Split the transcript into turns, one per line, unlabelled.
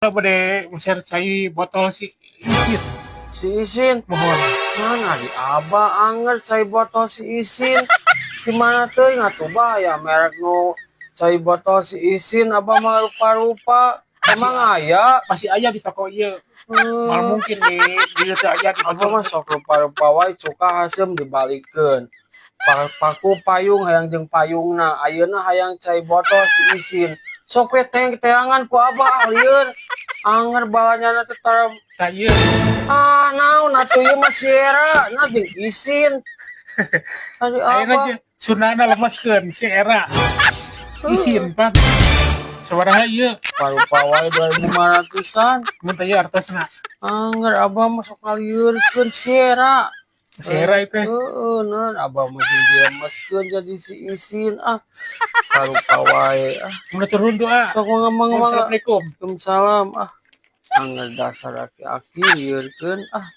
Bade meser cai botol si Isin.
Si Isin.
Mohon.
Mana di Abah anger cai botol si Isin. Gimana tuh atuh bah ya merek nu cai botol si Isin, Abah mah rupa-rupa. Emang aya?
Masih aya di toko ieu. Mal mungkin di dieu teh aya di
Abah mah sok rupa-rupa wae, suka haseum dibalikeun. Paku payung hayang jeung payungna, ayeuna hayang cai botol si Isin. Sok we teh teangan ku Abah, lieur. Anger balanyana teh tara.
Tah, ieu.
Ah, naon atuh ieu mah Sierra, nah jeung Isin. Aduh,
Ayeuna
Abah.
Ge Sundana lemeskeun si era. Isin pan. Sabaraha ieu?
Rupa wae 2500-an.
Mun teh ieu artosna.
Anger Abah mah sok ngalieurkeun Sierra.
Sierra itu.
Heeh, naon Abah mah jeung dilemeskeun jadi si Isin ah. Rupa wae ah.
Mun turun doa.
Sok mangga mangga mangga.
Assalamualaikum.
Waalaikumsalam ah. Anger dasar aki-aki liurkeun ah.